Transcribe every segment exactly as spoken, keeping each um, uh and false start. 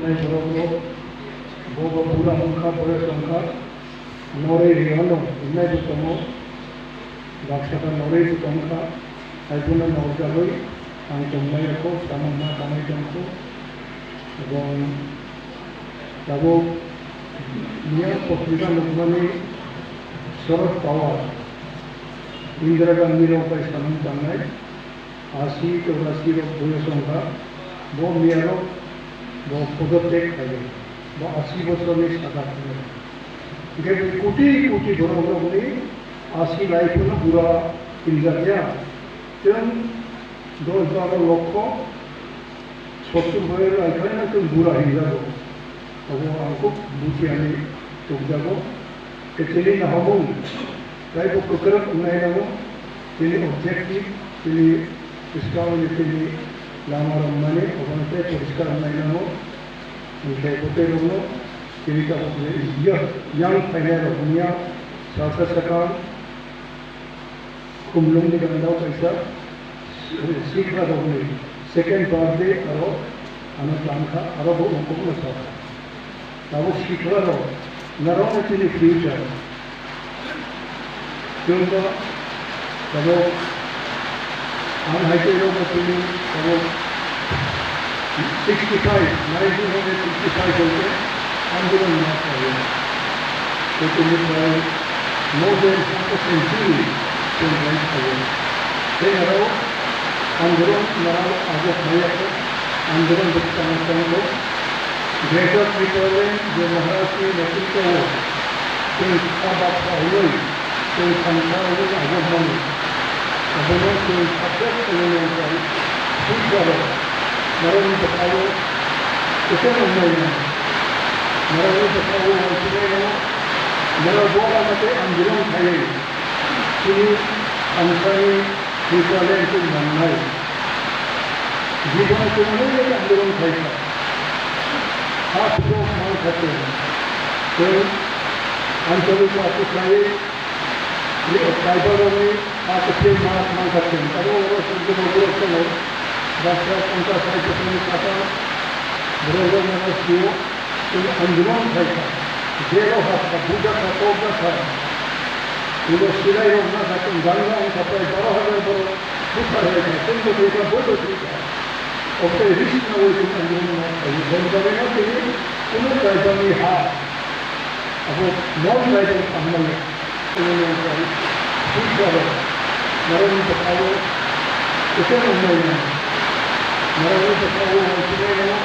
Nai borok rok bo bo pura wngkha, boyos wngkha, norwi riyano hwnwi bo tongo, baksa da norwi bo tongkha, hai bono norjagwi ang tongnai rokho samung ma tanai tongkho, ebong tabuk miya potrika nukmani Sharad Pawar, Indira Gandhi rok bai samung tangnai. Asi chorasi rok boyos wngkha, bo miyarok bo podottek khaio, bo asi bosorni saka khaio. Hingke koti koti borok rokni asi lai phano bura hinjak ya. Chwng dos baro lokho sottur boyos lai phano chwng bura hinjago. Abo ang kok buji ani tokjago. Tei chini nahamung, tei bo kwkrwk wngnai nango, chini objective, chini bwskangni chini lama rwmani, obono tei poriskar wngnai nango. Hwnkhe bo tei rokno chini tabuk ni young phainai rok wngya salsa sakang, Khumlwngni gandao kaisa sikla rokni second birthday aro ano tangkha, aro bo ungkukno sakha. Tabuk sikla rok norokno chini future. Chwngno tabuk ang hai tei rokno chini tabuk sixty five, nineteen hundred sixty five hwnkhe andolon ma khlaio. Tei tini prai more than half a century chwng bai khlaio. Tei aro andolon narao abo khlaiya khe andolon bwskango tongbo. Greater Tipraland je Maharajni netritwo o chwng kha baksa hwnwi chwng thansa wngwi abo mano. Abono chwng success khainani wngkha. Sikla rok, norokni bwkhao kwchang wngnai nango. Norokni bwkhao uansuknai nango. Norok bo lama tei andolon khaiwi chini thansani Tipraland chwng mannai. Jibono chwng onek andolon khaikha. Ha phuru mang kha chwng. Chwng Anchalik Party khlaiwi Kaiba rokni ha kwthwi ma mang kha chwng. Abo oro chwng borok tongo. Baksa pongsa sai kwthwini saka borok rok mano sio. Chwng andolon khai kha, jail o ha kha, buja kha, kok ja kha. Ulo silai rok ma kha, chwng ganga wng kha, prai baro hajar borok buthar hai kha, chwng bo thwi kha, bo bo thwi kha. Obo tei risk na oi chwng andolon ma kha, boni bagwi no tini kunu tribal ni ha, abo non tribal tangmani. Norokni bwkhao kwchang wngnai nango. Norokni bwkhao uansuknai nango.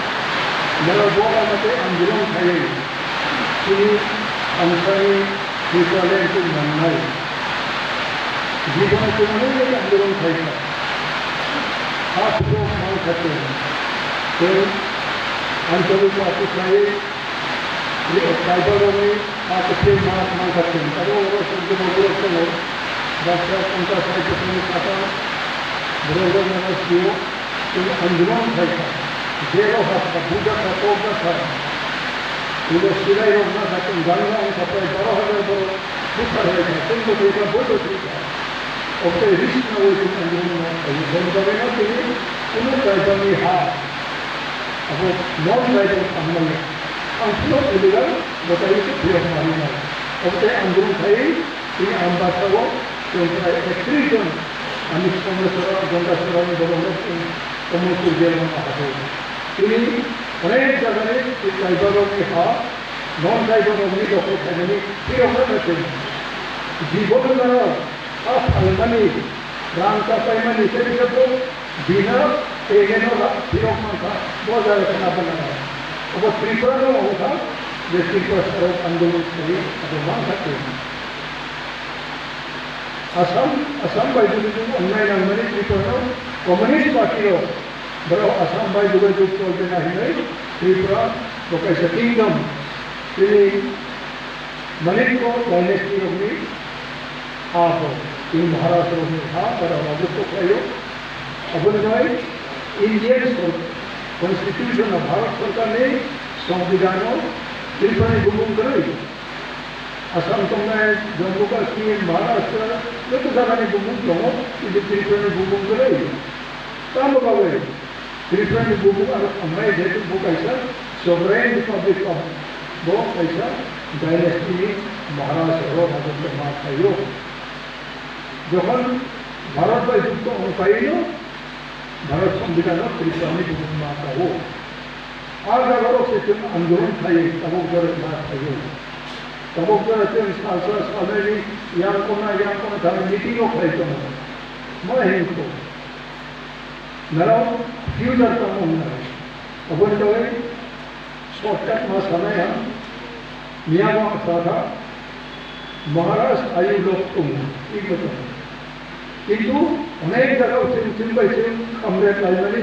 Norok bo lama tei andolon khaiwi chini thansani Tipraland chwng mannai. Jibono chwng onek andolon khaikha. Ha phuru mang kha chwng. Chwng Anchalik Party khlaiwi Kaiba rokni ha kwthwi ma mang kha chwng. Abo oro chwng borok tongo. Baksa pongsa sai kwthwini saka borok rok mano sio. Chwng andolon khai kha. Jail o ha kha, buja kha, kok ja kha. Ulo silai rok ma kha, chwng ganga wng kha, prai baro hajar borok buthar hai kha. Chwng bo thwi kha, bo bo thwi kha. Obo tei risk na oi chwng andolon ma khlai. Boni bagwi no tini kunu tribal ni ha. Abo non tribal tangmani. Ang phano illegal voter list o phiyok manwi nai. Obo tei andolon khai tini Ambasa o chwng prai ektrish jon ani Someswara, Gangaswara ni borok rok chwng Kamalpur jail o ma habo. Tini onek jaga ni tribal rok ni ha, non tribal rok ni dokhol khainani phiyok kha chwng. Jibon no ha phalmani, rang chapaimani, tei khe bo bina payment no ra-, phirok mankha, bo jaga khe nabo nang. Obo Tripura no wngkha, je Tripura sarok andolon khlaiwi abo mankha tei. Assam, Assam bai jodi jodi wngnai nangmani Tripura no Communist Party rok, borok Assam bai jogajog cholbena hinwi Tripura bo kaisa kingdom, tini Manipur dynasty rokni ha bo, tini Maharaj rokni ha, oro rajotw khlaio. Aboni bagwi Indian sor-, Constitution o, Bharat Sorkarni Songbidhano Tripurani bumung kwrwi. Assam tongnai, Jammu Kashmir, Maharashtra, joto jagani bumung tongo, kintu Tripurani bumung kwrwi. Tamo bagwi Tripurani bumung aro thangnai, jehetu bo kaisa Sovereign Republic of bo kaisa dynasty ni Maharaj oro rajotwma khaio. Jokhon Bharat bai jukto wngkhaino, Bharat Sambidhano Tripura ni bukhuk ma kao. A jaga o se chwng andolon khaio, tabok jora ma khaio. Tabok jora chwng salsa salnai ni yang kona yang kona thani meeting o khai tongo. Ma hingko. Narao future tamo hwnai. Aboni bagwi shortcut ma sanai ang. Miyabo ang sakha, Maharaj ayu lok tongo, iglo tongo. Kintu onek jaga o chwng chwng bai chwng kamrek laimani.